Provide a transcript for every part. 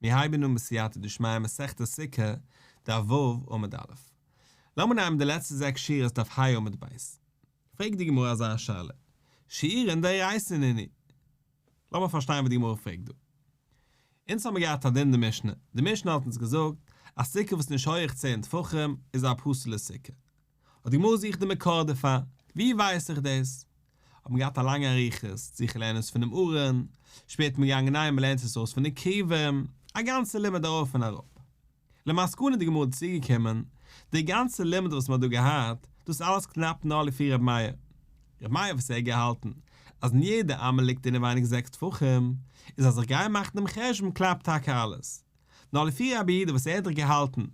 מיר הייבן אן בסייעתא דשמיא מסכת סוכה, דף ו' עמוד א'. לאמיר נעמען די לעצטע זעקס שורות דף ה' עמוד ב'. פרעגט די גמרא אזא שאלה, שיעורין דאורייתא נינהו. לאמיר פארשטיין וואס די גמרא פרעגט דא. אונז האמיר געהאט א דין אין די משנה, די משנה האט אונז געזאגט א סוכה וואס איז נישט הויעך צען טפחים איז א פסול'ע סוכה. האט די גמרא געזוכט די מקור דערפאר, ווי ווייס איך דאס? האט מען געהאט א לאנגע אריכות, צו איך לערן עס פונעם ארון, שפעטער איז מען געגאנגען ניין מען לערנט עס אויס פון די כרובים, א גאנצע לימוד ארויף און אראפ. למסקנא איז די גמרא צוגעקומען, די גאנצע לימוד וואס מען האט דא געהאט, דאס אלעס קלאפט נאר לפי ר' מאיר. ר' מאיר וואס ער האט געהאלטן אז אין יעדע אמה ליגט אינעווייניג זעקס טפחים, איז אז איך גיי מאכן דעם חשבון קלאפט טאקע אלעס. נאר לפי רבי יהודה וואס ער האט דאך געהאלטן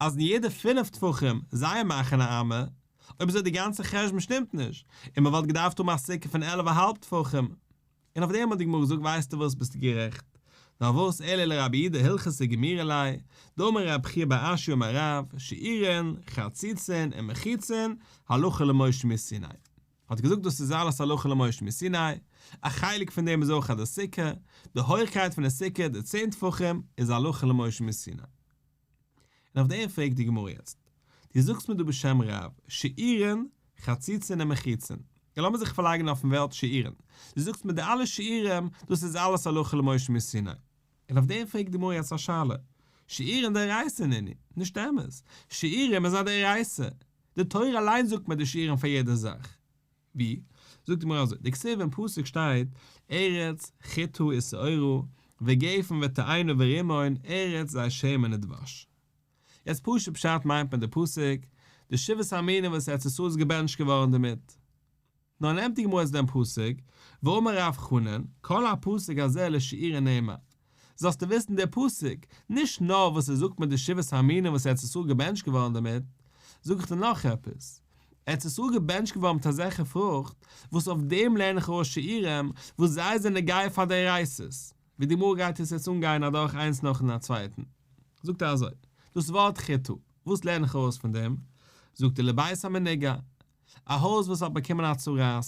אז אין יעדע פינף טפחים זיי מאכן א אמה, אויב אזוי די גאנצע חשבון שטימט נישט, און מען וואלט געדארפט האבן א סוכה פון עלף א האלב טפחים. און אויף דעם האט די גמרא געזאגט ווייסטו וואס ביסטו גערעכט, נאר וואס אלא לרבי יהודה הלכתא גמירי ליה, דאמר רב חייא בר אשי אמר רב, שיעורין, חציצין און מחיצין, הלכה למשה מסיני. האט געזאגט דאס איז אלעס הלכה למשה מסיני, א חלק פון דעם איז אויך אז די סוכה, די הויכקייט פון די סוכה, די צען טפחים, איז הלכה למשה מסיני. און אויף דעם פרעגט די גמרא יעצט, דו זאגסט מיר דא בשם רב, שיעורין, חציצין און מחיצין, און לאמיר זיך פארלייגן אויפן ווארט שיעורין, דו זאגסט מיר די אלע שיעורים, דאס איז אלעס הלכה למשה מסיני. און אויף דעם פרעגט די גמרא יעצט א שאלה, שיעורין דאורייתא נינהו, נישט אמת, שיעורים איז א דאורייתא, די תורה אליין זאגט מיר די שיעורים פאר יעדע זאך. ווי? זאגט די גמרא אזוי, דכתיב אין פסוק שטייט, ארץ חיטה ושעורה, וגפן ותאנה ורימון, ארץ זית שמן ודבש. יעצט פשוט פשט מיינט מען די פסוק, די שבעת המינים וואס ארץ ישראל איז געבענטשט געווארן דערמיט. נאר נעמט די גמרא יעצט דעם פסוק, ואמר רב חנן, כל הפסוק הזה לשיעורין נאמר, זאלסטו וויסן דער פסוק, נישט נאר וואס עס זאגט מיר די שבעת המינים וואס ארץ ישראל געבענטשט געווארן דערמיט, זאג איך דיר נאך עפעס, ארץ ישראל געבענטשט געווארן מיט אזעלכע פרוכט, וואס אויף דעם לערן איך ארויס שיעורים, וואס זיי זענען נוגע פאר דאורייתא'ס, ווי די גמרא גייט עס יעצט אנגיין אדורך איינס נאכן א צווייטן. זאגט ער אזוי, דאס ווארט חיטה, וואס לערן איך ארויס פון דעם? זאגט ער לבית המנוגע, א הויז וואס האט באקומען א צרעת,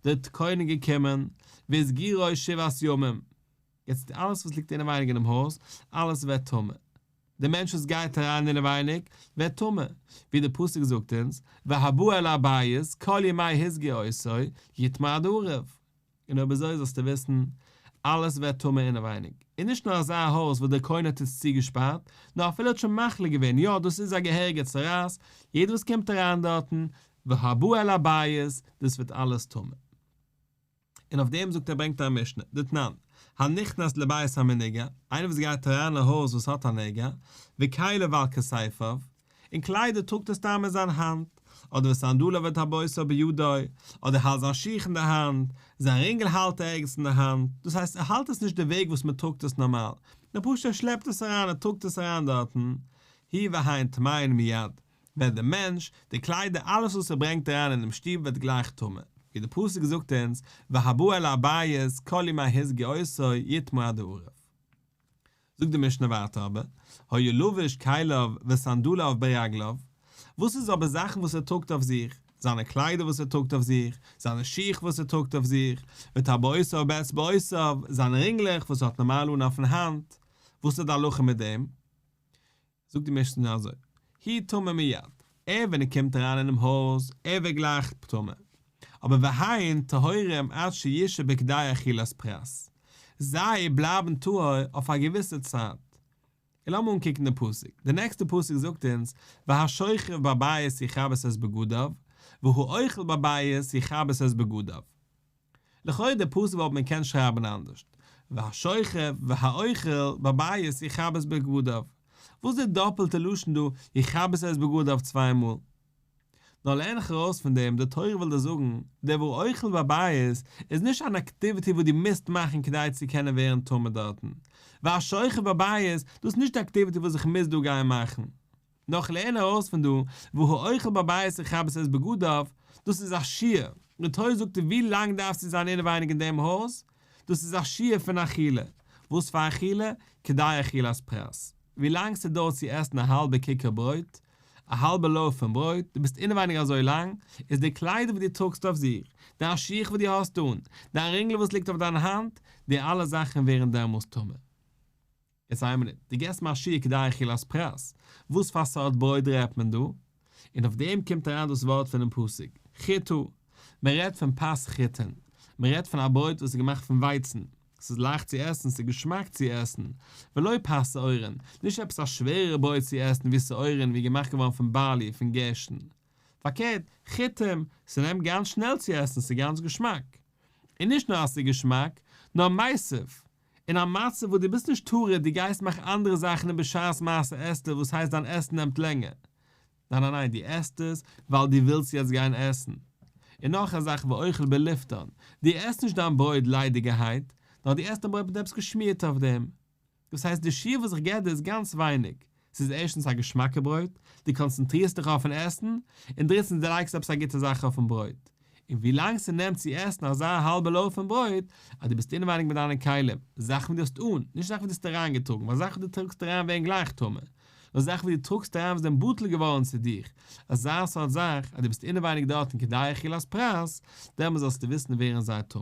דער כהן איז געקומען, והסגירו שבעת ימים, יעצט אלעס וואס ליגט אינעווייניג אינעם הויז, אלעס ווערט טמא. דער מענטש וואס גייט אריין אינעווייניג, ווערט טמא, ווי דער פסוק זאגט אונז, והבא אל הבית כל ימי הסגיר אותו, יטמא עד הערב. און אויב אזוי זאלסטו וויסן, אלעס ווערט טמא אינעווייניג. און נישט נאר אזא הויז וואס דער כהן האט עס צוגעשפארט, נאר אפילו האט שוין מחליט געווען, יא דאס איז א געהעריגע צרעת, יעדער וואס קומט אריין דארטן, והבא אל הבית, דאס ווערט אלעס טמא. און אויף דעם זאגט ער ברענגט ער א משנה, דתנן, הנכנס לבית המנוגע, איינער וואס גייט אריין אין א הויז וואס האט א נגע, וכליו על כתפיו, און קליידער טראגט ער סתם אין זיין האנט, אדער וסנדליו וטבעותיו בידו, אדער האלט זיין שיך אין די האנט, זיין רינגל האלט ער ערגעץ אין די האנט, דאס הייסט ער האלט עס נישט די וועג וואס מען טראגט עס נארמאל, נאר פשוט ער שלעפט עס אריין ער טראגט עס אריין דארטן, הוא והן טמאין מיד, ווערט דער מענטש, די קליידער, אלעס וואס ער ברענגט אריין אינעם שטוב ווערט גלייך טמא, ווי דער פסוק זאגט אונז, והבא אל הבית כל ימי הסגיר אותו יטמא עד הערב. זאגט די משנה ווייטער אבער, היה לובש כליו וסנדליו ברגליו, וואס איז אבער זאכן וואס ער טראגט אויף זיך, זיינע קליידער וואס ער טראגט אויף זיך, זיינע שיך וואס ער טראגט אויף זיך, וטבעותיו באצבעותיו, זיינע רינגלעך וואס ער האט נארמאל אן אויפן האנט, וואס איז די הלכה מיט דעם? זאגט די משנה אזוי, הוא טמא מיד, ער ווען ער קומט אריין אינעם הויז, ער ווערט גלייך טמא, אבער והן טהורים עד שישהה בכדי אכילת פרס, זיי בלייבן טהור אויף א געוויסע צייט. און לאמיר אנקוקן די פסוק, די נעקסטע פסוק זאגט אונז, והשוכב בבית יכבס את בגדיו, והאוכל בבית יכבס את בגדיו. לכאורה די פסוק וואלט מען געקענט שרייבן אנדערשט, והשוכב והאוכל בבית יכבס בגדיו, וואס איז די דאפעלטע לשון דא יכבס את בגדיו צוויי מאל? נאר לערן איך ארויס פון דעם, די תורה וויל דיר זאגן, דער והאוכל בבית איז נישט אן activity וואס דו מוזט מאכן כדי צו קענען ווערן טמא דארטן, והשוכב בבית, דאס איז נישט די activity וואס איך מוז דא גיין מאכן. נאר כ'לערן ארויס פון דא, והאוכל בבית יכבס את בגדיו, דאס איז א שיעור, די תורה זאגט דיר ווי לאנג דארפסטו זיין אינעווייניג אין דעם הויז, דאס איז א שיעור פון אכילה, וואס פאר אכילה? כדי אכילת פרס, ווי לאנג ס'דויערט צו עסן א האלבע כיכר ברויט, א האלבע loaf פון ברויט, דו ביסט אינעווייניג אזוי לאנג, איז די קליידער וואס דו טראגסט אויף זיך, דיין שיך וואס דו האסט אן, דיין רינגל וואס ליגט אויף דיין האנט, די אלע זאכן ווערן דעמאלס טמא. יעצט איין מינוט, דו געסט מיר א שיעור כדי אכילת פרס, וואס פאר סארט ברויט רעדט מען דא? און אויף דעם קומט אריין דאס ווארט פונעם פסוק, חיטה, מען רעדט פון פת חיטין, מען רעדט פון א ברויט וואס איז געמאכט פון ווייצן, ס'איז לייכט צו עסן, ס'איז געשמאק צו עסן, ולא פת שעורין, נישט עפעס א שווערערע ברויט צו עסן ווי שעורין ווי געמאכט געווארן פון בארלי, פון גערשטן. פארקערט, חיטים, ס'נעמט גאנץ שנעל צו עסן, ס'איז גאנץ געשמאק. און נישט נאר אז ס'איז געשמאק, נאר מיסב, אין א מצב וואס דו ביסט נישט טרוד, דו גייסט מאכן אנדערע זאכן און בשעת מעשה עסטו, וואס הייסט דיין עסן נעמט לענגער? ניין ניין ניין, דו עסט עס ווייל דו ווילסט יעצט גיין עסן. און נאך א זאך ואוכל בלפתן, דו עסט נישט דיין ברויט ליידיגערהייט, נאר דו עסט דיין ברויט מיט עפעס געשמירט אויף דעם. דאס הייסט די שיעור וואס איך געב דיר איז גאנץ ווייניג, ס'איז ערשטנס א געשמאקע ברויט, דו קאנצענטרירסט דיך אויפן עסן, און דריטנס דו לייגסט עפעס א גוטע זאך אויפן ברויט. און ווי לאנג ס'נעמט צו עסן אזא האלבע loaf פון ברויט, אז דו ביסט אינעווייניג מיט דיינע כלים, זאכן וואס דו האסט אן, נישט זאכן וואס דו האסט אריינגעטראגן, ווייל זאכן וואס דו טראגסט אריין ווערן גלייך טמא, נאר זאכן וואס דו טראגסט אריין וואס זענען בטל געווארן צו דיך, אזא סארט זאך, אז דו ביסט אינעווייניג דארטן כדי אכילת פרס, דעמאלס זאלסטו וויסן ווערן זיי טמא.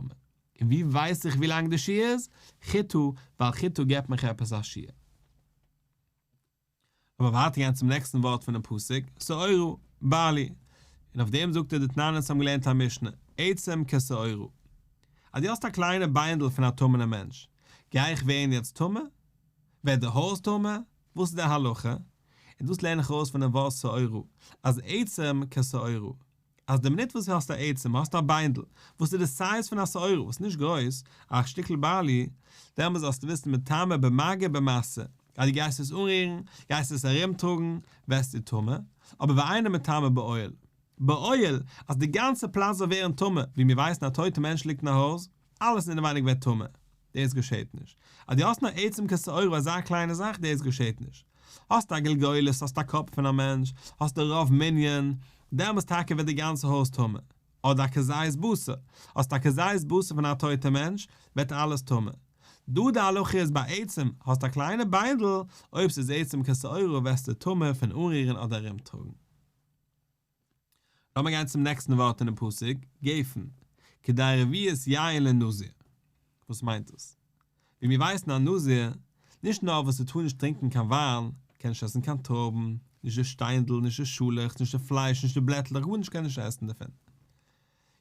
און ווי ווייס איך ווי לאנג די שיעור איז? חיטה, ווייל חיטה געבט מיך עפעס א שיעור. לאמיר ווייטער גיין צום נעקסטן ווארט פונעם פסוק, שעורה, בארלי. און אויף דעם זאגט ער דתנן אונז האבן געלערנט א משנה, עצם כשעורה. אז דו האסט א קליינע ביינדל פון א טמא'נעם מענטש, גיי איך ווערן יעצט טמא? ווערט די הויז טמא? וואס איז די הלכה? און דאס לערן איך ארויס פונעם ווארט שעורה, אז עצם כשעורה. אז די מינוט וואס האסט א עצם, האסט א ביינדל, וואס איז די size פון א שעורה, וואס איז נישט גרויס, א שטיקל בארלי, דעמאלס זאלסטו וויסן מטמא במגע במשא, אז דו גייסט עס אנרירן, גייסט עס ארומטראגן, ווערסטו טמא, אבער ואינו מטמא באוהל. באוהל, אז די גאנצע פלאץ זאל ווערן טמא, ווי מיר ווייסן א טויטע מענטש ליגט אין א הויז, אלעס אינעווייניג ווערט טמא. דאס געשעט נישט. אז דו האסט נאר עצם כשעורה אזא קליינע זאך, דאס געשעט נישט. האסט א גלגולת, האסט א קאפ פון א מענטש, האסט די רוב מנין, דעמאלס טאקע ווערט די גאנצע הויז טמא. אדער א כזית בשר, האסט א כזית בשר פון א טויטע מענטש, ווערט אלעס טמא. דא די הלכה איז ביי עצם, האסט א קליינע ביינדל, אויב ס'איז עצם כשעורה ווערסטו טמא פון אנרירן אדער ארומטראגן. לאמיר גיין צום נעקסטן ווארט אינעם פסוק, גפן, כדי רביעית יין לנזיר. וואס מיינט דאס? ווי מיר ווייסן א נזיר, נישט נאר וואס ער טאר נישט טרינקען קיין וויין, קען נישט עסן קיין טרויבן, נישט די שטיינדל, נישט די שאלעכץ, נישט די פלייש, נישט די בלעטלעך, גארנישט קען נישט עסן דערפון.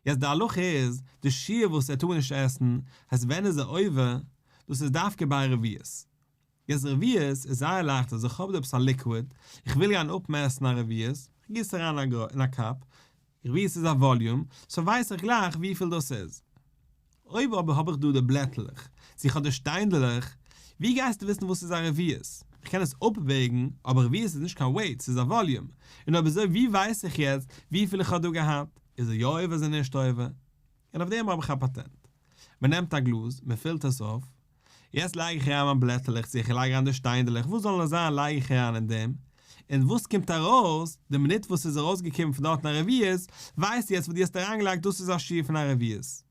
יעצט די הלכה איז, די שיעור וואס ער טאר נישט עסן, הייסט ווען איז ער עובר, דאס איז דווקא ביי רביעית. יעצט רביעית איז זייער לייכט אז איך האב דא עפעס א liquid, איך וויל גיין אפמעסטן א רביעית, איך גיס אריין אין א cup, רביעית איז א volume, so ווייס איך גלייך וויפיל דאס איז. אויב אבער האב איך דא די בלעטלעך, צו איך האב די שטיינדלעך, ווי גייסטו וויסן וואס איז א רביעית? איך קען עס אפוועגן, אבער רביעית איז נישט קיין weight, ס'איז א volume, און אויב אזוי ווי ווייס איך יעצט וויפיל איך האב דא געהאט? איז ער יא עובר איז ער נישט עובר? און אויף דעם האב איך א פאטענט. מען נעמט א גלאז, מען פילט עס אויף, יעצט לייג איך אריין מיין בלעטעלעך צו איך לייג אריין די שטיינדעלעך, וואס זאלן עס זיין לייג איך אריין אין דעם, און וואס קומט ארויס, די מינוט וואס ס'איז ארויסגעקומען פון דארטן א רביעית, ווייסטו יעצט וואס דו האסט אריינגעלייגט דאס איז א שיעור פון א רביעית.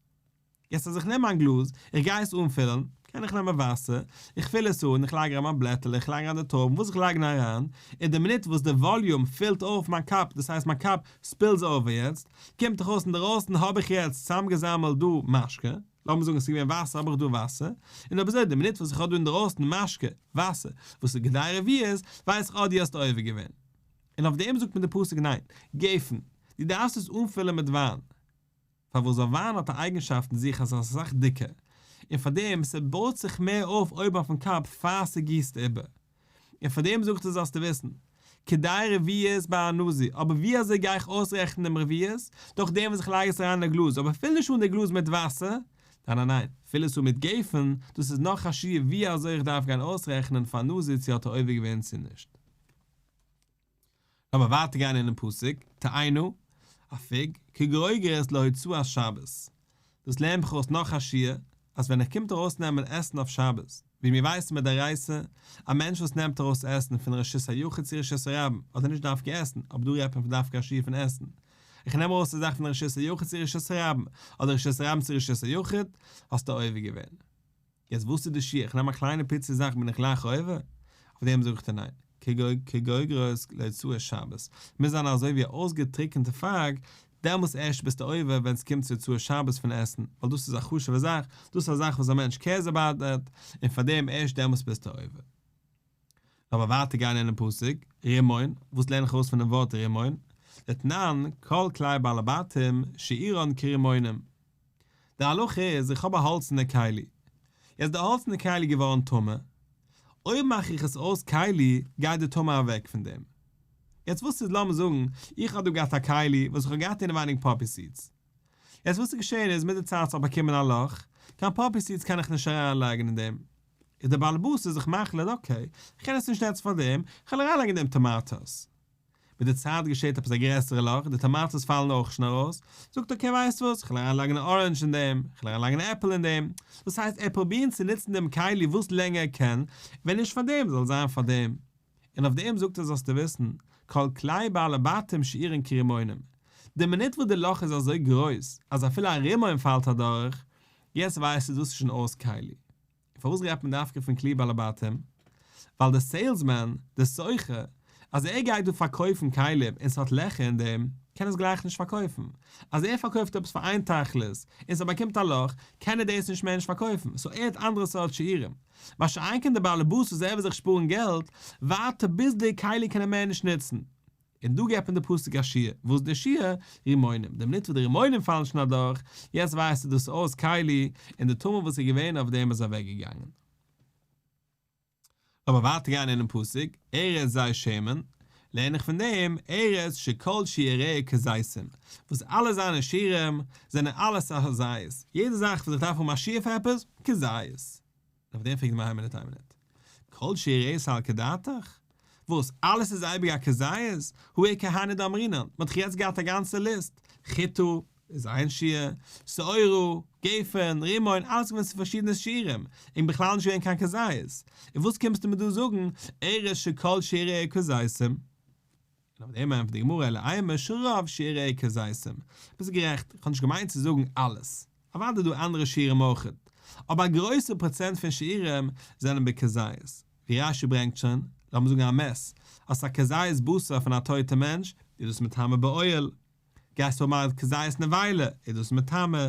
יעצט אז איך נעם מיין גלאז, איך גיי עס אנפילן, קען איך נעמען וואסער, איך פיל עס אן, איך לייג אריין מיין בלעטעלע, איך לייג אריין די טרויבן, וואס איך לייג נאר אריין, און די מינוט וואס די volume פילט אויף מיין cup, דאס הייסט מיין cup spills over יעצט, קומט דאך אויס אינדערויסן האב איך יעצט צוזאמגעזאמעלט דא משקה, לאמיר זאגן עס איז געווען וואסער האב איך דא וואסער, און אויב אזוי די מינוט וואס איך האב דא אינדערויסן משקה, וואסער, וואס איז כדי רביעית, ווייס איך אה דו האסט עובר געווען. און אויף דעם זאגט מיר די פסוק ניין, גפן, דו דארפסט עס אנפילן מיט וויין. פארוואס ווייל וויין האט א אייגנשאפט אין זיך אז עס איז אסאך דיקער, און פאר דעם ס'בויט זיך מער אויף אויבן אויפן cup פאר ס'גיסט איבער. און פאר דעם זאגט ער זאלסטו וויסן, כדי רביעית ביי א נזיר, אבער ווי אזוי גיי איך אויסרעכענען דעם רביעית? דורך דעם וואס איך לייג עס אריין אין א גלאז, אבער פיל נישט אן די גלאז מיט וואסער, ניין ניין ניין, פיל עס אן מיט גפן, דאס איז נאך א שיעור ווי אזוי איך דארף גיין אויסרעכענען פאר נזיר צו האט ער עובר געווען צו נישט. לאמיר ווייטער גיין אינעם פסוק, תאנה, א פיג, כגרוגרת להוצאת שבת. דאס לערנט מיך אויס נאך א שיעור, אז ווען איך קומט ארויס נעמען עסן אויף שבת, ווי מיר ווייסן מדאורייתא, א מענטש וואס נעמט ארויס עסן פון רשות היחיד צו רשות הרבים, אדער נישט דווקא עסן, אבער דא רעדט מען פון דווקא א שיעור פון עסן, איך נעם ארויס די זאך פון רשות היחיד צו רשות הרבים, אדער רשות הרבים צו רשות היחיד, האסטו עובר געווען. יעצט וואס איז די שיעור? איך נעם א קליינע פיצי זאך בין איך גלייך עובר? אויף דעם זאג איך דיר ניין. כגרוגרת להוצאת שבת. מוז זיין אזוי ווי א אויסגעטריקענטע פייג, דעמאלס ערשט ביסטו עובר ווען עס קומט צו הוצאת שבת פון עסן, ווייל דאס איז א חשוב'ע זאך, דאס איז א זאך וואס א מענטש cares about that, און פאר דעם ערשט דעמאלס ביסטו עובר. לאמיר ווייטער גיין אינעם פסוק, רימון, וואס לערן איך ארויס פונעם ווארט רימון? דתנן, כל כלי בעלי בתים, שיעורן כרימונים. די הלכה איז, איך האב א האלצענע כלי. יעצט די האלצענע כלי איז געווארן טמא. אויב מאך איך עס אויס כלי, גייט די טומאה אוועק פון דעם. יעצט וואס איז לאמיר זאגן, איך האב דא געהאט א כלי וואס איך האב געהאט אינעווייניג poppy seeds. יעצט וואס איז געשען איז מיט די צייט ס'האט באקומען א לאך, קיין poppy seeds קען איך נישט אריינלייגן אין דעם. איז דער באלעבאס איז זיך מחליט okay, איך קען עס נישט נוצן פאר דעם, איך וועל אריינלייגן אין דעם טאמאטאס. מיט די צייט געשעט עפעס א גרעסערע לאך, די טאמאטאס פאלן אויך שוין ארויס, זאגט okay ווייסט וואס, איך וועל אריינלייגן א orange אין דעם, איך וועל אריינלייגן א עפל אין דעם, דאס הייסט ער פרובירן צו נוצן דעם כלי וואס לענגער ער קען, ווען נישט פאר דעם זאל זיין פאר דעם. און אויף דעם זאגט ער זאלסטו וויסן, כל כלי בעלי בתים שיעורן כרימונים, די מינוט וואס די לאך איז אזוי גרויס אז אפילו א רימון פאלט אדורך, יעצט ווייסטו דאס איז שוין אויס כלי. און פארוואס רעדט מען דווקא פון כלי בעלי בתים? ווייל דער salesman, דער סוחר, אז ער גייט דא פארקויפן כלים און ס'האט לעכער אין דעם, קען עס גלייך נישט פארקויפן. אז ער פארקויפט עפעס פאר איין תכלית און ס'באקומט א לאך, קען ער דאס נישט מער נישט פארקויפן, so ער האט אנדערע סארט שיעורים. מה שאין כן דער בעלעבאס וואס ער וויל זיך שפארן געלט, ווארט ער ביז די כלי קען ער מער נישט נוצן. און דא געבט מען די פסוק א שיעור, וואס איז די שיעור? רימונים, די מינוט וואס די רימונים פאלן שוין אדורך, יעצט ווייסטו דאס אויס כלי, און די טומאה וואס איז געווען אויף דעם איז אוועק געגאנגען. לאמיר ווייטער גיין אינעם פסוק, ארץ זית שמן, לערן איך פון דעם, ארץ שכל שיעוריה כזיתים, וואס אלע זיינע שיעורים זענען אלעס א זית, יעדע זאך וואס איך דארף האבן א שיעור פאר עפעס, כזית. אויף דעם פרעגט די מהר ם איין מינוט, כל שיעוריה סלקא דעתך? וואס, אלעס איז אייביג א כזית? הא איכא הני דאמרינן, מען האט דאך יעצט געהאט א גאנצע ליסט, חיטה איז איין שיעור, שעורה, גפן, רימון, אלעס געווען צו פארשידענע שיעורים, און בכלל נישט געווען קיין כזית, און וואס קומסטו מיר דא זאגן, ארץ שכל שיעוריה כזיתים? און אויף דעם ענטפערט די גמרא אלא אימא שרוב שיעוריה כזיתים. ביסט גערעכט, איך האב נישט געמיינט צו זאגן אלעס. אוודאי איז דא אנדערע שיעורים אויך, אבער א גרויסע פראצענט פון שיעורים זענען בכזית. ווי רש"י ברענגט שוין, לאמיר זאגן א מת, אז ס'איז א כזית בשר פון א טויטע מענטש, איז דאס מטמא באוהל. גייסט האבן א כזית נבילה, איז דאס מטמא.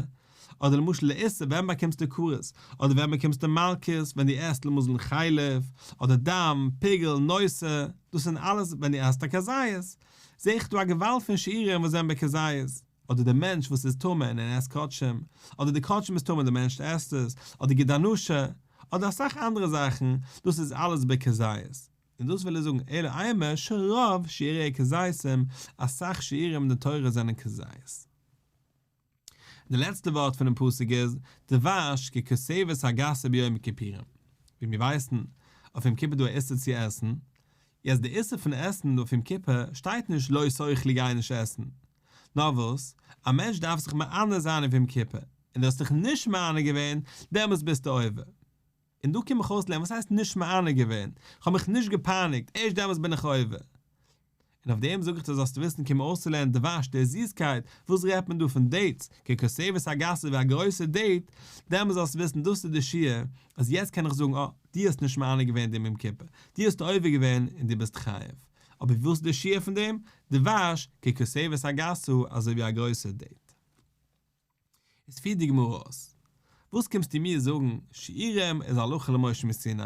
אדער למשל לאיסור, ווען באקומסטו כרת? אדער ווען באקומסטו מלקות, ווען דו עסט למשל חלב, אדער דם, פיגול, נותר, דאס זענען אלעס ווען דו עסט א כזית. זעה איך דא א געוואלד פון שיעורים וואס זענען בכזית. אדער דער מענטש וואס איז טמא און ער עסט קדשים, אדער די קדשים איז טמא און דער מענטש עסט עס, אדער גיד הנשה, אדער אסאך אנדערע זאכן, דאס איז אלעס בכזית. און דאס וויל ער זאגן אלא אימא שרוב שיעוריה כזיתים, אסאך שיעורים אין די תורה זענען כזית. די לעצטע ווארט פונעם פסוק איז, דבש ככותבת הגסה ביום הכיפורים. ווי מיר ווייסן, אויף יום כיפור איז דא א איסור צו עסן, יעצט די איסור פון עסן אויף יום כיפור שטייט נישט לא תאכלו גיי נישט עסן, נאר וואס, א מענטש דארף זיך מענה זיין אויף יום כיפור, און דו האסט דיך נישט מענה געווען, דעמאלטס ביסטו עובר. און דא קום איך אויסלערנען וואס הייסט נישט מענה געווען, כ'האב מיך נישט געפייניגט, ערשט דעמאלטס בין איך עובר. און אויף דעם זאג איך דיר זאלסטו וויסן קום אויסצולערנען דבש די זיסקייט, וואס רעדט מען דא פון dates, ככותבת הגסה ווי א גרויסע date, דעמאלטס זאלסטו וויסן דאס איז די שיעור, אז יעצט קען איך זאגן אה, דו האסט נישט מענה געווען דעם יום כיפור, דו האסט עובר געווען און דו ביסט חייב. אבער וואס איז די שיעור פון דעם? דבש ככותבת הגסה אזוי ווי א גרויסע date. איז פירט די גמרא אויס, וואס קומסטו מיר זאגן, שיעורים איז הלכה למשה מסיני,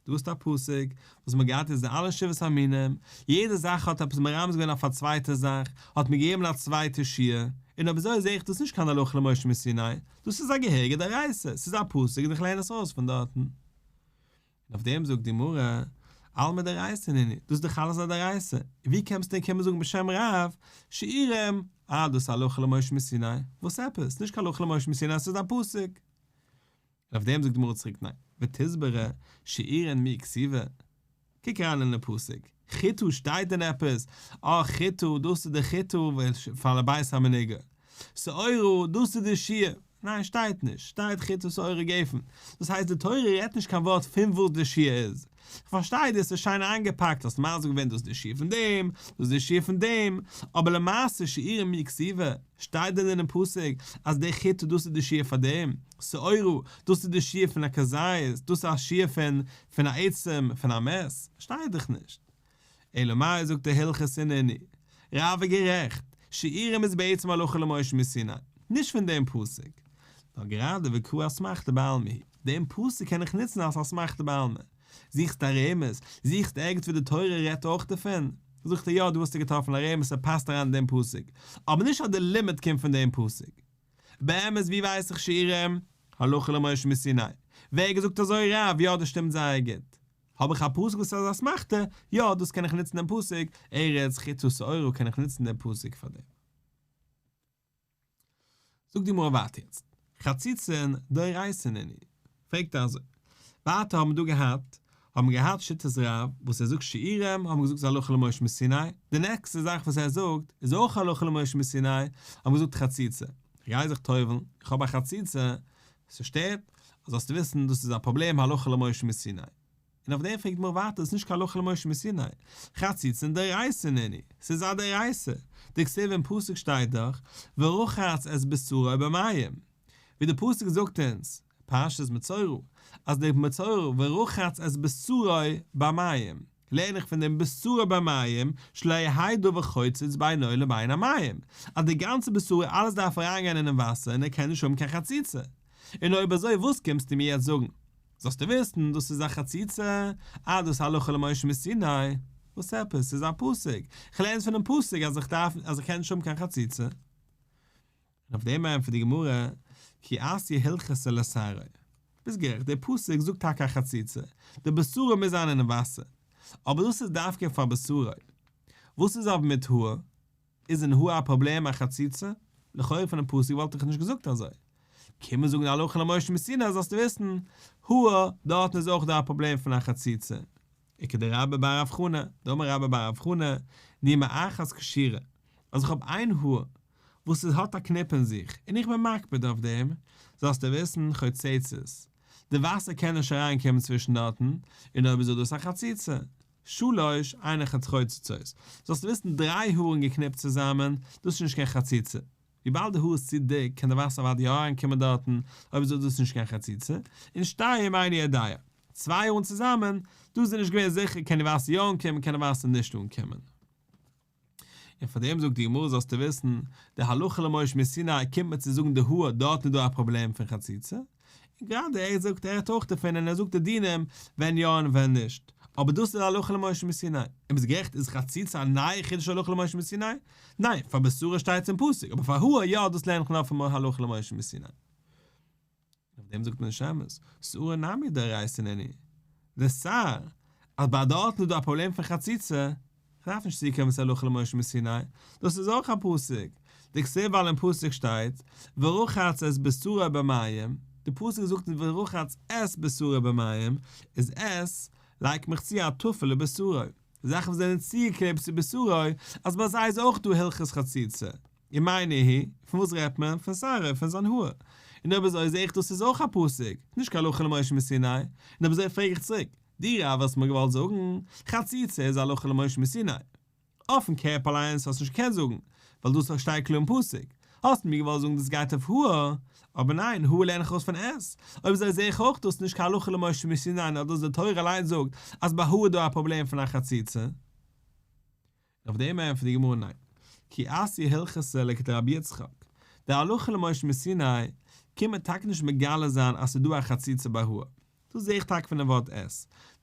דא האסטו א פסוק וואס מ'האט געהאט איז די אלע שבעת המינים, יעדע זאך האט עפעס מרמז געווען אויף א צווייטע זאך, האט מיר געגעבן א צווייטע שיעור, און אויב אזוי זעה איך דאס נישט קיין הלכה למשה מסיני, דאס איז א געהעריגע דאורייתא, ס'איז א פסוק און איך לערן עס אויס פון דארטן. און אויף דעם זאגט די גמרא, אלמא דאורייתא נינהו, דאס איז דאך אלעס א דאורייתא, און ווי קענסטו דען קומען זאגן בשם רב, שיעורים, אה דאס איז הלכה למשה מסיני, וואס עפעס, נישט קיין הלכה למשה מסיני עס איז א פסוק. און אויף דעם זאגט די גמרא צוריק ניין, ותסברא, שיעורין מי כתיבי, קוק אריין אינעם פסוק, חיטה שטייט דען עפעס, אה חיטה, דאס איז די חיטה פאר לבית המנוגע, שעורה, דאס איז די שיעור, ניין שטייט נישט, שטייט חיטה שעורה גפן, דאס הייסט די תורה רעדט נישט קיין ווארט פון וואס די שיעור איז, כ'פארשטיי דאס איז שיין איינגעפאקט האסט מסביר געווען דאס איז די שיעור פון דעם, דאס איז די שיעור פון דעם, אבער למעשה שיעורין מי כתיבי, שטייט דען אינעם פסוק אז די חיטה דאס איז די שיעור פאר דעם, שעורה, דאס איז די שיעור פון א כזית, דאס איז א שיעור פון פון א עצם, פון א מת, שטייט דאך נישט. אלא מאי זאגט ער הלכתא נינהו, רב איז גערעכט, שיעורים איז בעצם הלכה למשה מסיני, נישט פון דעם פסוק. נאר גראדע וקרא אסמכתא בעלמא היא, דעם פסוק קען איך נוצן אלס אסמכתא בעלמא. זוכסט א רמז? זוכסט ערגעץ וואו די תורה רעדט אויך דערפון? זאגט ער יא דא האסטו געטראפן א רמז ס'פאסט אריין אין דעם פסוק, אבער נישט אז די לימוד קומט פון דעם פסוק. באמת ווי ווייס איך שעירים? הלכה למשה מסיני. ווער האט געזאגט אזוי רב? יא דאס שטימט זייער גוט. האב איך א פסוק וואס איז אסמכתא? יא דאס קען איך נוצן דעם פסוק, ארץ חיטה ושעורה קען איך נוצן דעם פסוק פאר דעם. זאגט די גמרא ווייטער יעצט, חציצין דאורייתא נינהו, פרעגט ער אזוי, ווייטער האבן מיר דא געהאט, האבן מיר געהאט שיטת רב וואס ער זאגט שעירים האבן מיר געזאגט איז הלכה למשה מסיני, די נעקסטע זאך וואס ער זאגט איז אויך הלכה למשה מסיני, האבן מיר געזאגט חציצה, איך גיי זיך טובל'ן, איך האב א חציצה, ס'שטערט, זאלסטו וויסן דאס איז א פראבלעם הלכה למשה מסיני. און אויף דעם פרעגט די גמרא ווייטער איז נישט קיין הלכה למשה מסיני, חציצין דאורייתא נינהו, ס'איז א דאורייתא, דכתיב אין פסוק שטייט דאך ורחץ את בשרו במים, ווי די פסוק זאגט אונז, פרשת מצורע, אז די מצורע ורחץ את בשרו במים, לערן איך פון דעם בשרו במים שלא יהא דבר חוצץ בינו לבין המים, אז די גאנצע בשרו אלעס דארף אריינגיין אינעם וואסער און ער קען נישט האבן קיין חציצה, און אויב אזוי וואס קומסטו מיר יעצט זאגן? זאלסטו וויסן, דאס איז א חציצה, אה דאס איז הלכה למשה מסיני, וואס עפעס, ס'איז א פסוק, כ'לערן עס פונעם פסוק אז איך דארף, אז איך קען נישט האבן קיין חציצה. און אויף דעם ענטפערט די גמרא, כי אתיא הלכתא לשערו. ביסט גערעכט, דער פסוק זאגט טאקע א חציצה, די בשרו מוז זיין אינעם וואסער, אבער דאס איז דווקא פאר בשרו. וואס איז אבער מיט האר? איז אין האר א פראבלעם א חציצה? לכאורה פונעם פסוק וואלט איך נישט געזאגט אזוי. קען מען זאגן הלכה למשה מסיני זאלסטו וויסן, האר, דארטן איז אויך דא א פראבלעם פון א חציצה. וכדרבה בר רב חנא, דאמר רבה בר רב חנא, נימא אחת קשורה, אז איך האב איין האר וואס עס האט א קניפ אין זיך און איך בין מקפיד אויף דעם, זאלסטו וויסן, חוצצת, די וואסער קען נישט אריינקומען צווישן דארטן, און אויב איז דאס א חציצה, שלש אינן חוצצות, זאלסטו וויסן דריי הארן געקניפט צוזאמען, דאס איז נישט קיין חציצה, וויבאלד די האר איז צו דיק קען די וואסער אוודאי יא אריינקומען דארטן, אויב אזוי איז דאס נישט קיין חציצה, און שתיים איני יודע, צוויי הארן צוזאמען, דא איז ער נישט געווען זיכער קען די וואסער יא אנקומען קען די וואסער נישט אנקומען. און פאר דעם זאגט די גמרא זאלסטו וויסן, די הלכה למשה מסיני קומט מיר צו זאגן די האר דארטן איז דא א פראבלעם פון חציצה, און גראדע ער זאגט ער רעדט אויך דערפון און ער זאגט די דינים ווען יא און ווען נישט, אבער דאס איז הלכה למשה מסיני, און ביסט גערעכט איז חציצה א נייע חידוש הלכה למשה מסיני? ניין, פאר בשרו שטייט עס אין פסוק, אבער פאר האר יא דאס לערן איך נאר פון הלכה למשה מסיני. אויף דעם זאגט מען נישט אמת, שערה נמי דאורייתא נינהו. די שער, אז ביי דארטן איז דא א פראבלעם פון חציצה, כ'דארף נישט צוקומען צו הלכה למשה מסיני, דאס איז אויך א פסוק, דכתיב ווייל אין פסוק שטייט ורחץ את בשרו במים, די פסוק זאגט אונז ורחץ את בשרו במים, איז את לייגט מיך צו א טפל לבשרו, זאכן וואס זענען צוגעקלעבט צו בשרו, אז ביי זיי איז אויך דא הלכות חציצה. ומאי ניהו, פון וואס רעדט מען? פון שערו, פון זיין האר. און אויב אזוי זעה איך דאס איז אויך א פסוק, נישט קיין הלכה למשה מסיני. און אויב אזוי פרעג איך צוריק, דו רב האסט מיר געוואלט זאגן, חציצה איז הלכה למשה מסיני. אויפן קעפ אליינס האסט נישט געקענט זאגן, ווייל דאס שטייט קלאר אין פסוק. האסט מיר געוואלט זאגן דאס גייט אויף האר, אבער ניין, האר לערן איך ארויס פון את. אויב אזוי זעה איך אויך דאס נישט קיין הלכה למשה מסיני נאר דאס די תורה אליינס זאגט אז ביי האר איז דא א פראבלעם פון א חציצה. אויף דעם ענטפערט די גמרא ניין, כי אתיא הלכתא לכדרבי יצחק, די הלכה למשה מסיני קומט מען טאקע נישט מגלה זיין אז ס'איז דא א חציצה ביי האר, דאס זעה איך טאקע פונעם ווארט את,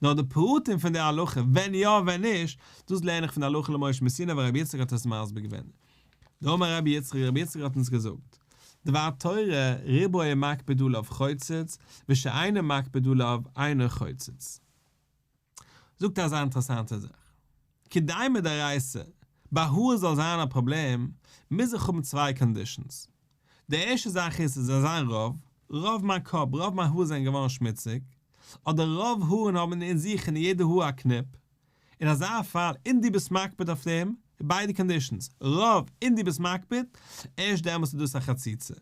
נאר די פרטים פון די הלכה ווען יא ווען נישט, דאס לערן איך פון די הלכה למשה מסיני ווי רבי יצחק האט עס מסביר געווען. דאמר רבי יצחק, רבי יצחק האט אונז געזאגט, דבר תורה רובו ומקפיד עליו חוצץ, ושאינו מקפיד עליו אינו חוצץ. זאגט ער אזא אינטערעסאנטע זאך, כדי מדאורייתא ביי האר זאל זיין א פראבלעם, מוז איך האבן צוויי conditions. די ערשטע זאך איז ס'זאל זיין רוב, רוב מיין קאפ, רוב מיין האר זענען געווארן שמוציג, אדער רוב הארן האבן אין זיך אין יעדע האר א קניפ, אין אזא פאל און דו ביסט מקפיד אויף דעם, ביידע conditions, רוב און דו ביסט מקפיד, ערשט דעמאלטס איז דאס א חציצה.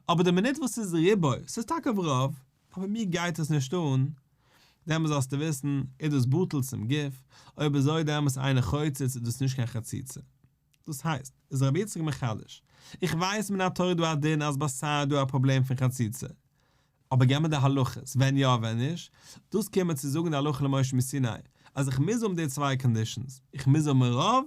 אבער די מינוט וואס ס'איז רובו, ס'איז טאקע אויף רוב, אבער מיר גייט עס נישט אן, דעמאלס זאלסטו וויסן, איז דאס בטל צום גוף, אויב אזוי דעמאלס אינו חוצץ איז דאס נישט קיין חציצה. דאס הייסט, איז רבי יצחק מחדש, איך ווייס מן התורה דא א דין אז ביי שער איז דא א פראבלעם פון חציצה, אבער געב מיר די הלכות, ווען יא ווען נישט, דאס קומט מיר צו זאגן די הלכה למשה מסיני, אז איך מוז האבן די צוויי conditions, איך מוז האבן רוב,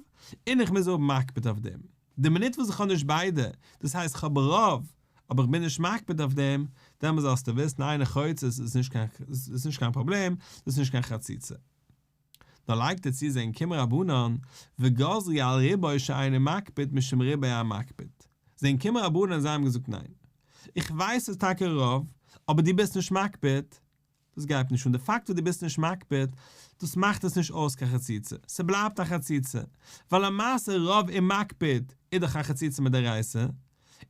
און איך מוז האבן מקפיד אויף דעם. די מינוט וואס איך האב נישט ביידע, דאס הייסט איך האב רוב, אבער איך בין נישט מקפיד אויף דעם, דעמאלס זאלסטו וויסן אינו חוצץ איז נישט קיין איז נישט קיין פראבלעם, דאס איז נישט קיין חציצה. נאר לייגט ער צו זענען געקומען רבנן וגזרו על רובו שאינו מקפיד משום רובו המקפיד. זענען געקומען רבנן און זיי האבן געזאגט ניין. איך ווייס ס'איז טאקע רוב, אבער דו ביסט נישט מקפיד, דאס גייט נישט אן, די פאקט וואס דו ביסט נישט מקפיד, דאס מאכט עס נישט אויס קיין חציצה, ס'בלייבט א חציצה, ווייל למעשה רוב און מקפיד איז דאך א חציצה מדאורייתא,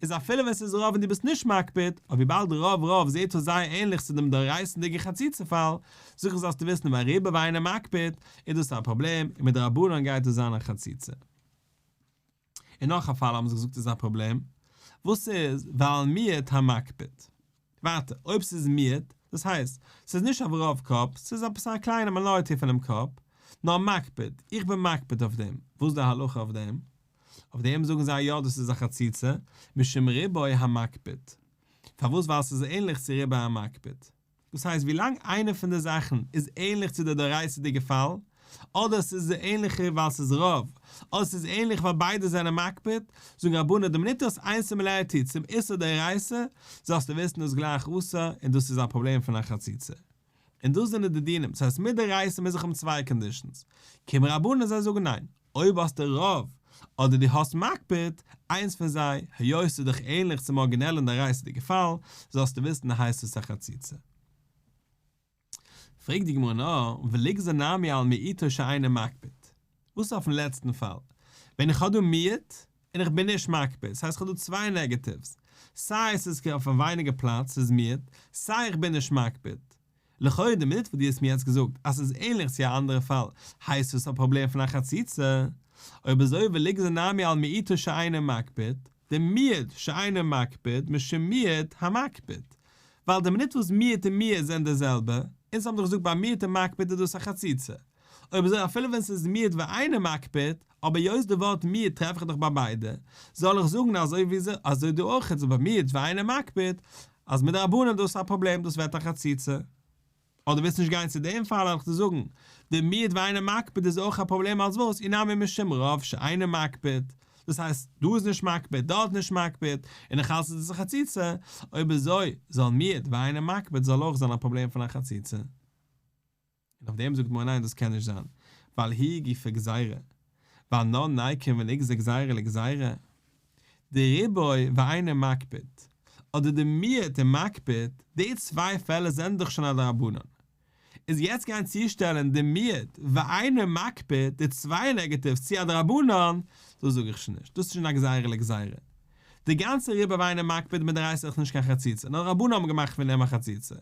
איז אפילו ווען ס'איז רוב און דו ביסט נישט מקפיד, אבער וויבאלד רוב רוב זעהט אויס זייער ענליך צו דעם דאורייתא'דיגע חציצה פאל, זאג איך זאלסטו וויסן ווייל רובו ואינו מקפיד, איז דאס א פראבלעם, און מדרבנן גייט דאס זיין א חציצה. און נאך א פאל האבן זיי געזאגט איז א פראבלעם, וואס איז ועל מיעוט המקפיד? ווייטער, אויב ס'איז מיעוט, דאס הייסט, ס'איז נישט אויף רוב קאפ, ס'איז עפעס א קליינע minority פונעם קאפ, נאר מקפיד, איך בין מקפיד אויף דעם, וואס איז די הלכה אויף דעם? אויף דעם זאגן זיי יא דאס איז א חציצה, משום רובו המקפיד. פארוואס ווייל ס'איז ענליך צו רובו המקפיד. דאס הייסט ווילאנג איינע פון די זאכן איז ענליך צו די דאורייתא'דיגע פאל, אדער ס'איז די ענליכע ווייל ס'איז רוב, אדער ס'איז ענליך ווייל ביידע זענען מקפיד, זאגן רבנן די מינוט דו האסט איין similarity צום איסור דאורייתא, זאלסטו וויסן דאס גלייך אסור און דאס איז א פראבלעם פון א חציצה. און דאס זענען די דינים, ס'הייסט מדאורייתא מוז איך האבן צוויי conditions, קומען רבנן און זיי זאגן ניין, אויב האסטו רוב, אדער דו האסט מקפיד, איינס פון זיי, היות ס'איז דאך ענליך צום ארגינעלן דאורייתא'דיגע פאל, זאלסטו וויסן הייסט עס א חציצה. פרעגט די גמרא נאר, וליגזור נמי על מיעוטו שאינו מקפיד. וואס איז אויפן לעצטן פאל? ווען איך האב דא מיעוט, און איך בין נישט מקפיד, ס'הייסט איך האב דא צוויי negatives, סיי ס'איז אויף א ווייניגער פלאץ, ס'איז מיעוט, סיי איך בין נישט מקפיד. לכאורה די מינוט וואס דו האסט מיר יעצט געזאגט אז ס'איז ענליך צו א אנדערע פאל, הייסט עס א פראבלעם פון א חציצה. אויב אזוי וליגזור נמי על מיעוטו שאינו מקפיד, די מיעוט שאינו מקפיד משום מיעוט המקפיד. ווייל די מינוט וואס מיעוט און מיעוט זענען די זעלבע, אונז האבן דאך געזאגט ביי מיעוט און מקפיד איז דאס א חציצה. אויב אזוי אפילו ווען ס'איז מיעוט ואינו מקפיד, אבער היות די ווארט מיעוט טרעף איך דאך ביי ביידע, זאל איך זאגן אזוי ווי אזוי דא אויך איז ביי מיעוט ואינו מקפיד, אז מדרבנן דאס איז א פראבלעם דאס ווערט א חציצה. אדער ווילסט נישט גיין צו דעם פאל וועל איך דיר זאגן, די מיעוט ואינו מקפיד איז אויך א פראבלעם אלס וואס אי נמי משום רוב שאינו מקפיד, דאס הייסט דא איז נישט מקפיד דארט נישט מקפיד, און איך האלט ס'איז א חציצה, אויב אזוי זאל מיעוט ואינו מקפיד זאל אויך זיין א פראבלעם פון א חציצה. און אויף דעם זאגט גמרא ניין דאס קען נישט זיין, ווייל היא גופא גזירה, ואנן ניקום ונגזור גזירה לגזירה, די ריבוי ואינו מקפיד, אדער די מיעוט און מקפיד, די צוויי פעלער זענען דאך שוין א דרבנן, איז יעצט גיין צושטעלען די מיעוט ואינו מקפיד, די צוויי negatives צו א דרבנן, דאס זאג איך שוין נישט, דאס איז שוין א גזירה לגזירה. די גאנצע ריבוי ואינו מקפיד מדאורייתא איז דאך נישט קיין חציצה, נאר רבנן האבן געמאכט פון דעם א חציצה.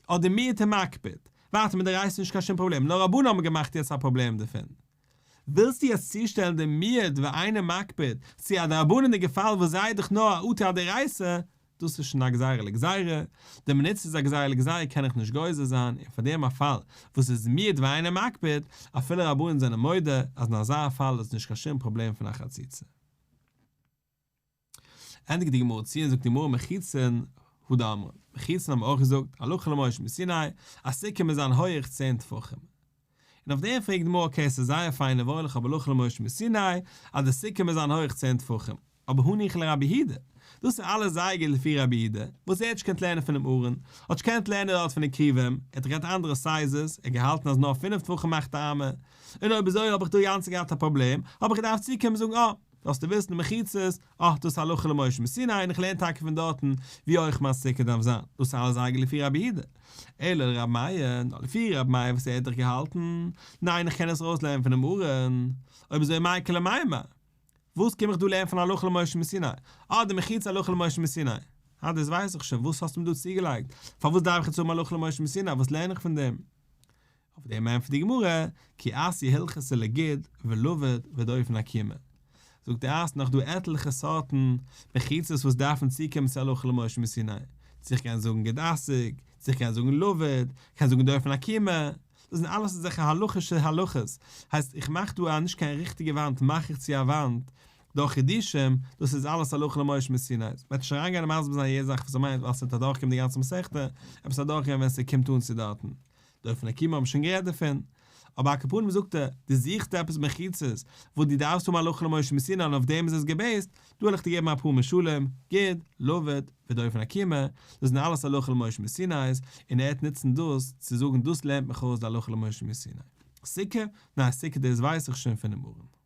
אדער מיעוט און מקפיד. ווייטער מדאורייתא איז נישט קיין שום פראבלעם, נאר רבנן האבן געמאכט יעצט א פראבלעם דערפון. ווילסטו יעצט צושטעלן די מיעוט ואינו מקפיד צו א דרבנן'דיגע פאל וואס זיי דאך נאר א אטו א דאורייתא, דאס איז שוין א גזירה לגזירה, די מינוט ס'איז א גזירה לגזירה קען איך נישט גוזר זיין, און פאר דעם א פאל וואס איז מיעוט ואינו מקפיד, אפילו רבנן זענען מודה אז אין אזא פאל איז נישט קיין שום פראבלעם פון א חציצה. ענדיגט די גמרא צו און זאגט די גמרא מחיצין הוא דאמרן, מחיצין האבן אויך געזאגט הלכה למשה מסיני אז סוכה מוז זיין הויעך 10 טפחים. און אויף דעם פרעגט די גמרא okay ס'איז זייער פיין און וואויל איך האב הלכה למשה מסיני אז די סוכה מוז זיין הויעך 10 טפחים, אבער הניחא לרבי יהודה, דאס איז אלעס זייער גוט לפי רבי יהודה, וואס ער האט נישט געקענט לערנען פונעם ארון, האט נישט געקענט לערנען דארט פון די כרובים, ער האט געהאט אנדערע sizes, ער האט געהאלטן אז נאר 5 טפחים מאכט א אמה, און אויב אזוי האב איך דא גאנצע געהאט א פראבלעם, האב איך געדארפט צוקומען זאגן אה, זאלסטו וויסן מחיצות, אה, דאס איז הלכה למשה מסיני, און איך לערן טאקע פון דארטן ווי אויך מיין סוכה דארף זיין, דאס איז אלעס זייער גוט לפי רבי יהודה. אלא לרבי מאיר, נאר לפי רבי מאיר וואס ער האט דאך געהאלטן, ניין איך קען עס ארויסלערנען פונעם ארון, אויב אזוי מאי איכא למימר? וואס קום איך דא לערנען פון הלכה למשה מסיני? אה, די מחיצה הלכה למשה מסיני. אה, דאס ווייס איך שוין, וואס האסטו מיר דא צוגעלייגט? פארוואס דארף איך יעצט האבן הלכה למשה מסיני? וואס לערן איך פון דעם? אויף דעם ענטפערט די גמרא, כי אתיא הלכתא לגוד ולבוד ודופן עקומה. זאגט ער אז ס'נאך דא עטליכע סארטן מחיצות וואס דארפן צוקומען צו הלכה למשה מסיני, צו איך קען זאגן גוד אסיק, צו איך קען זאגן לבוד, קען זאגן דופן עקומה, דאס זענען אלעס אזעלכע הלכה'שע הלכות, הייסט איך מאך דא א נישט קיין ריכטיגע וואנט מאך איך צו א וואנט דורך חידושים, דאס איז אלעס הלכה למשה מסיני. מ'וועט נישט אריינגיין און מסביר זיין יעדע זאך וואס ער מיינט ווייל ס'וועט אדורכקומען די גאנצע מסכתא, עפעס אדורכגיין ווען ס'קומט אן צו דארטן. דופן עקומה האבן שוין גערעדט דערפון. אבער על כל פנים זאגט ער, דו זוכסט עפעס מחיצות וואס דו דארפסט האבן הלכה למשה מסיני און אויף דעם איז עס געבעיסט, דא וועל איך דיר געבן אפאר משלים, גיד, לבוד, ודופן עקומה, דאס זענען אלעס הלכה למשה מסיני'ס, און ער וועט נוצן דאס צו זאגן דאס לערנט מיך אויס די הלכה למשה מסיני. סוכה? ניין סוכה דאס ווייס איך שוין פונעם ארון.